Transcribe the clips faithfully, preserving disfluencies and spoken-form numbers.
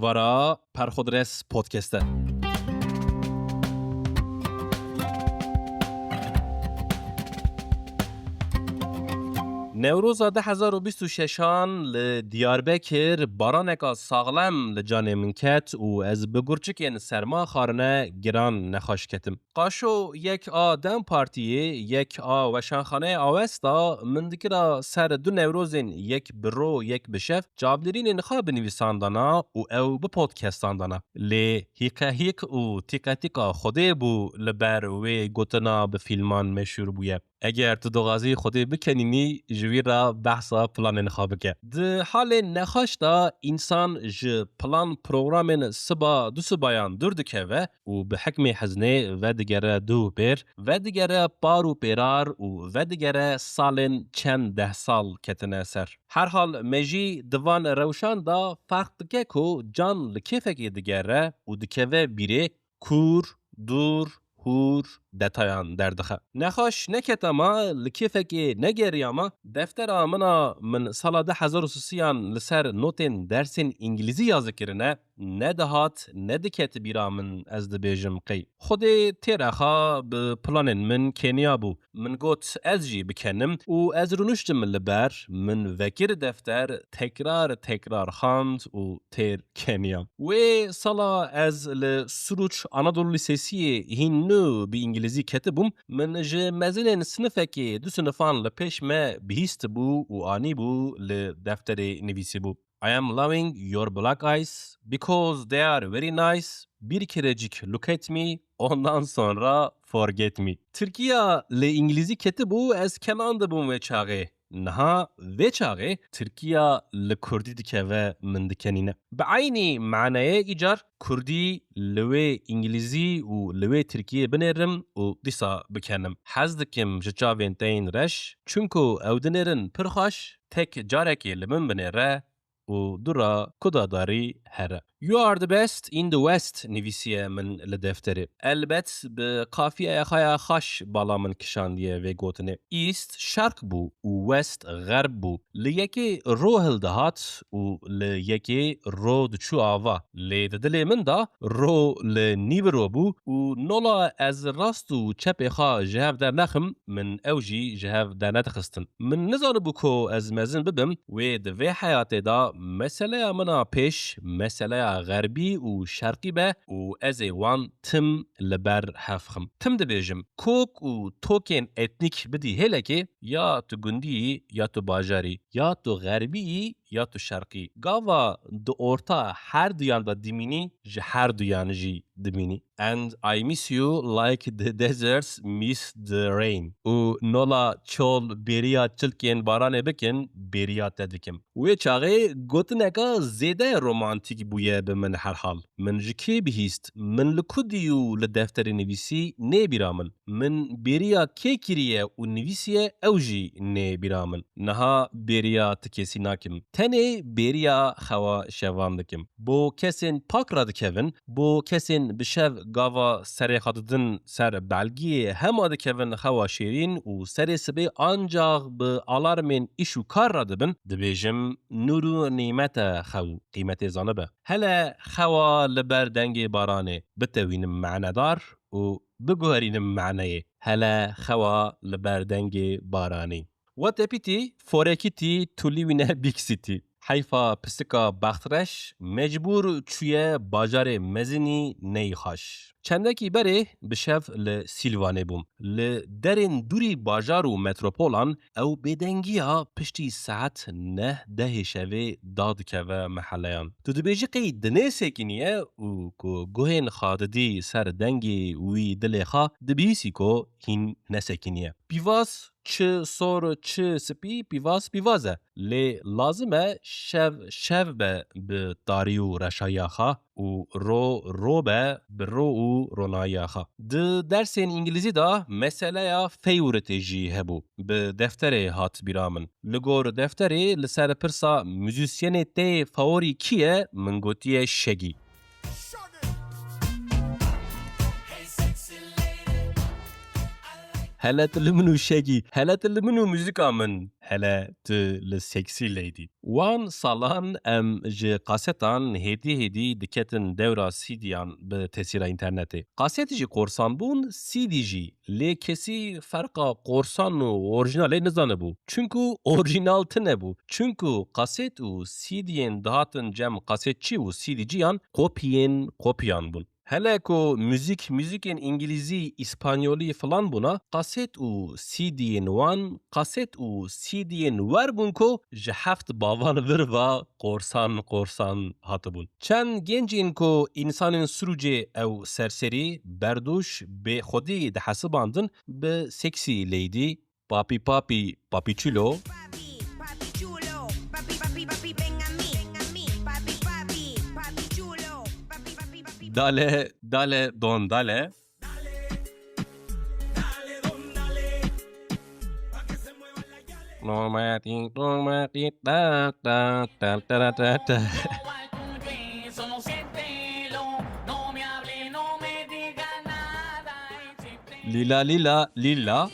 Vara Perxodres Podcast e. Newroza du hezar û bîst û şeşan li Diyarbekir baraneka saxlem li canê min ket û ez bi gurçikên serma xarine giran nexweş ketim. Qaşo yek a DEM Partiyê, yek a Weşanxaneyê Awesta min dikira ser du Newrozên yek bi ro yek bi şev çavdêrînên xwe binivîsandana û ew bipodkestandana. Lê hîqehîq û tîqetîqa Xwedê bû li ber wê gotina bi fîlman meşhûr bûye. Eger tu dixwazî Xwedê bikenînî, ji wî re behsa planên xwe bike. Di halên nexweş de însan ji plan programên siba du sibayan dûr dikeve û bi hikmê hezinê vedigere dû pêr, vedigere par û pêrar û vedigere salên çend deh sal ketine ser. Herhal me jî di van rewşan de ferq dike ku can li kêfekê digere û dikeve bîrê kûr, dûr, hûr, detayan derdixe. Nexweş neketama, li kêfekê negeriyama, deftera min a min sala du hezar û sisiyan li ser notên dersên îngilîzî yazî kirine, nedihat, nediket bîra min, ez dibêjim qey. Xwedê têra xwe bi planên min kêniya bû. Min got, ez jî bikenim û ez rûniştim li ber, min vekir defter, tekrar tekrar xwend û têr keniya. Wê sala ez li Suruç Anadolu Lisesiyê hîn nû bi îngilîzî ketibûm. Min ji mezinên sinifekê du sinifan li pêş me bihîstibû û anîbû li defterê nivîsîbû. I am loving your black eyes because they are very nice. Bir kerecik look at me, ondan sonra forget me. Tirkiya li îngilîzî ketibû, ez kenandibûm wê çaxê. Niha vê çaxê Tirkiya li kurdî dikeve, min dikenîne. Bi eynî maneyê îcar kurdî li wê îngilîzî û li wê tirkiyê binêrim û dîsa bikenim. Hez dikim ji çavên te yên reş, çunku ew dinêrin pir xweş, tek carekê li min binêre û dû ra kuda darî here. You are the best in the West nivîsiye min li defterê. Elbet bi qafiyeya xwe ya xweş bala min kişandiye vê gotinê. East şerq bû û West xerb bû. Li yekê ro hildihat û li yekê ro diçû ava. Lê di dilê min de ro li nîviro bû û nola ez rast û çepê xwe ji hev dernexim, min ew jî ji hev dernedixistin. Min nizanibû ku ez mezin bibim, wê di vê heyatê de meseleya min a pêş meseleya xerbî û şerqî be û ez ê wan tim li ber hev xim. Tim dibêjim, kok û tokên etnîk bidî hêlekê, ya tu gundî yî, ya tu bajarî, ya tu xerbî yî, ya tu şerqî. Gava di orta her duyan de dimînî, ji her duyan jî dimînî. And I miss you like the deserts miss the rain. Û nola çol bêriya çilkên baranê bikin, bêriya te dikim. Wê çaxê gotineka zêde romantîk bûye bi min herhal. Min ji kê bihîst? Min li ku dî û li defterê nivîsî nê bîra min. Min bêriya kê kiriye û nivîsiye, ew jî nê bîra min. Niha bêriya ti kesî nakim. Tenê bêriya xewa şevan dikim. Bo kesên pak radikevin, bo kesên bi şev gava serê xwe didin ser belgiyê, hema dikevin xewa şêrîn û serê sibê ancax bi alarmên îş û kar radibin, dibêjim, nûr û nîmet e xew, qîmetê zanibe. Hele xewa li ber dengê baranê bitewînim manedar û biguherînim maneyê. Hele xewa li ber dengê baranî. What a pity, for a kitty to live in a big city. Heyfa pisika bextreş, mecbûr çûye bajarê mezinî neyî xweş. Çendekî berê bi şev li Sîlvanê bûm. Li derên dûrî bajar û metropolan ew bêdengiya piştî saet neh dehê şevê dadikeve meheleyan. Tu dibêjî qey dinê sekiniye û ku guhên xwe didî ser dengê wî dilê xwe, dibihîsî ku hîn nesekiniye. Pîvaz, çi sor çi spî, pîvaz pîvaz e. Lê lazim e şev şev be bi tarî û reşayiya xwe û ro ro be bi ro û ronayiya xwe. Di dersên îngilîzî de meseleya favourite jî hebû. Bi defterê hat bîra min. Li gor defterê li ser pirsa muzîsyenê te yê favorî kî ye, min gotiye Şegî. Hey, sexy lady, I like Hele tu li min û şegî, hele tu li min û muzîka min, hele tu li sexy lady. Wan salan em ji kasetan hêdî hêdî diketin dewra C D'yan bi tesîra înternetê. Kaset jî korsan bûn, C D jî. Lê kesî ferqa korsan û orjinalê nizanibû. Çunku orjinal tune bû. Çunku kaset û C D'yên dihatin cem kasetçî û C D'ciyan kopiyên kopiyan bûn. Hele ku muzîk, muzîkên îngilîzî, îspanyolî filan bûna, kaset û C D'yên wan, kaset û C D'yên wer bûn ku ji heft bavan vir ve korsan, korsan hatibûn. Çend gencên ku însanên Sirûcê ew serserî, berduş, bêxwedî dihesibandin, bi sexy lady, papi papi, papi chulo, dale, dale, don dale. Lila lila lila.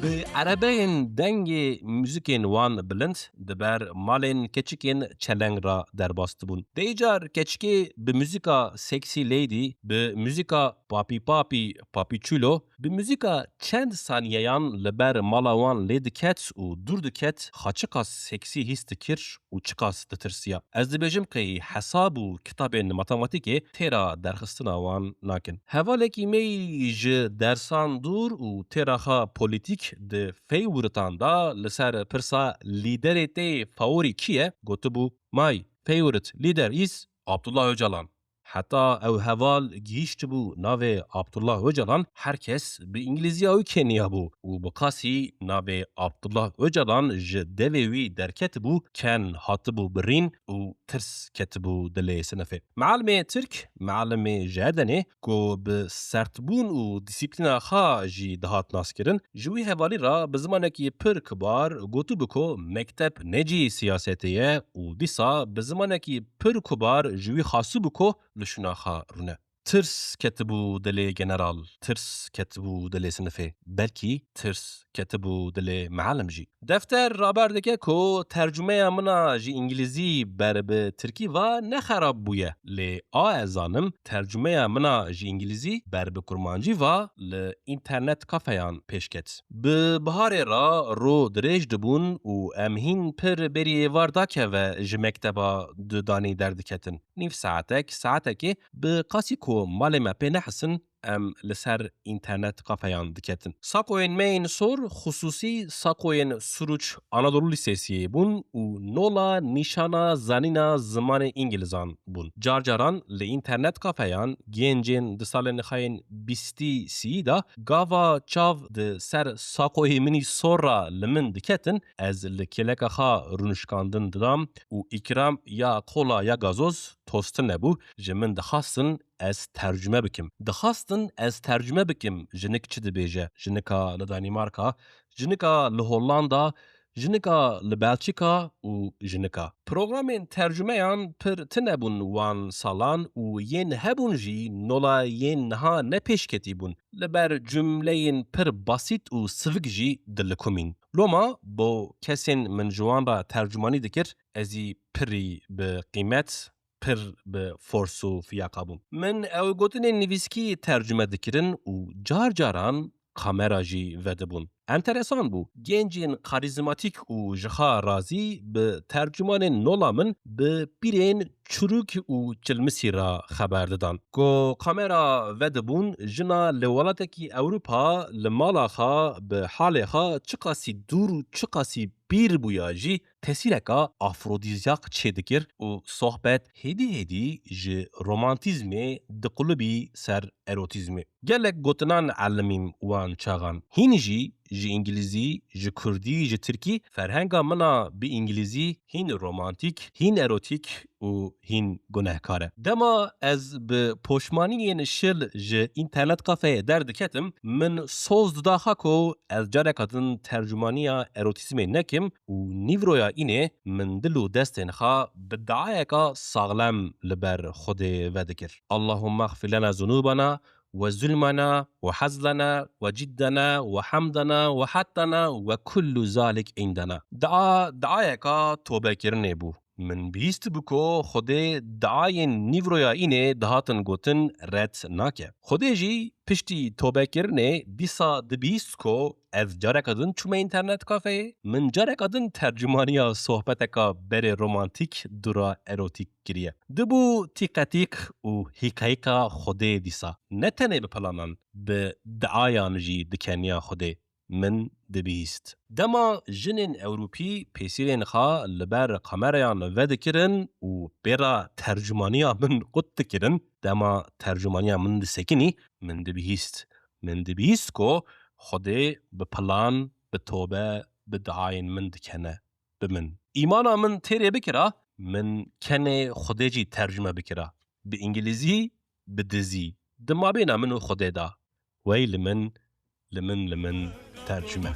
Bi erebeyên dengê muzîkên wan bilind di ber malên keçikên çeleng re derbas dibûn. Dêcar keçikê bi muzîka Sexy Lady, bi muzîka Papi Papi, Papi Chulo, bi muzîka çend saniyeyan li ber mala wan lê diket û dûr diket, xaçiqas sexy hîs dikir û çiqas ditirsiya. Ez dibêjim qey hesab û kitabên matematîkê têra derxistina wan nakin. Hevalekî me yî ji dersan dûr û têra xwe polîtîk di feywiritanda li ser pirsa lîderê te yê favorî kî ye, gotibû, may, feywirit, lîder îs Abdullah Ocalan. Heta ew heval gihîştibû navê Abdullah Ocalan, her kes bi îngilîziya wî keniyabû û bi qasî navê Abdullah Ocalan ji devê wî derketibû, ken hatibû birîn û tirs ketibû dilê sinifê. Mealimê Tirk, mealimê ji Erdenê, ku bi sertbûn û dîsîplîna xwe jî dihat naskirin, ji wî hevalî re bi zimanekî pir kibar gotibû ku mekteb ne cihê siyasetê ye û dîsa bi zimanekî pir kibar ji wî xwastibû ku li şûna xwe rûne. Tirs ketibû dilê general, tirs ketibû dilê sinifê, belkî tirs ketibû dilê mealim jî. Defter raber dike ku tercumeya min a ji îngilîzî ber bi tirkî va ne xerab bûye, lê a ez zanim tercumeya min a ji îngilîzî ber bi kurmancî va li înternet kafeyan pêş ket. Bi biharê re ro dirêj dibûn û em hîn pir berî êvar dakeve ji mekteba dudanî derdiketin. Nîv saetek, saetekê bi qasî ku malê me pê nehisin, em li ser înternet kafeyan diketin. Saqoyên me yên sor, xisûsî saqoyên Suruç Anadolu Lisesiyê bûn û nola nîşana zanîna zimanê îngilizan bûn. Car caran li înternet kafeyan gencên di salên xwe yên bîstî sîyî de gava çav di ser saqoyê min î sor re li min diketin, ez li kêleka xwe rûnişkandin didam û îkram ya kola ya gazoz toz tune bû, ji min dixwastin ez tercume bikim. Dixwastin ez tercume bikim, jinik çi dibêje, jinika li Danîmarka, jinika li Hollanda, jinika li Belçika û jinika. Programên tercumeyan pir tune bûn wan salan û yên hebûn jî nola yên niha ne pêşketî bûn. Li ber cumleyên pir basît û sivik jî dilikumîn. Loma bo kesên min ji wan re tercumanî dikir, ez î pirî bi qîmet, pir bi fors û fiyaqa bûm. Min ew gotinên nivîskî tercume dikirin û car caran kamera jî vedibûn. Enteresan bû. Gencên karîzmatîk û ji xwe razî bi tercumanên nola min bi pîrên çirûk û çilmisî re xeber didan. Ku kamera vedibûn, jina li welatekî Ewropa li mala xwe bi halê xwe çiqasî dûr û çiqasî pîr bûya jî tesîreka afrodîzyak çêdikir û sohbet hêdî hêdî ji romantîzmê diqulibî ser erotîzmê. Gelek gotinan elimîm wan çaxan. Hîn jî ji îngilîzî, ji kurdî, ji tirkî ferhenga min a bi îngilîzî hîn romantîk, hîn erotîk û hîn gunehkar e. Dema ez bi poşmaniyên şil ji înternet kafeyê derdiketim, min soz dida xwe ku ez careka din tercumaniya erotîzmê nekim û nîvroya înê min dil û destên xwe bi diayeka saxlem li ber Xwedê vedikir. Allahumma xfir lena zunubana ve zulmana ve hazlana ve ciddana ve hamdana ve hattana ve kullu zalik indana. Dua, duayeka tobekirinê bû. Min bihîstibû ku Xwedê duayên nîvroya înê dihatin gotin red nake. Xwedê jî piştî tobekirinê dîsa dibihîst ku ez careke din çûme înternet kafeyê, min careke din tercumaniya sohbeteka berê romantîk dûra erotîk kiriye. Dibû tîqetîq û hîkayîka Xwedê dîsa. Ne tenê bi planan, bi diayan jî dikeniya Xwedê. Min dibihîst. Dema jinên Ewropî pêsîrên xwe li ber kamereyan vedikirin û pê re tercumaniya min qut dikirin, dema tercumaniya min disekinî, min dibihîst. Min dibihîst ku Xwedê bi plan, bi tobe, bi diayên min dikene. Bi min. Îmana min têrê bikira, min kenê Xwedê jî tercume bikira. Bi îngilîzî, bi dizî. Di mabêna min û Xwedê de. Wey li min, li min, li min tercume.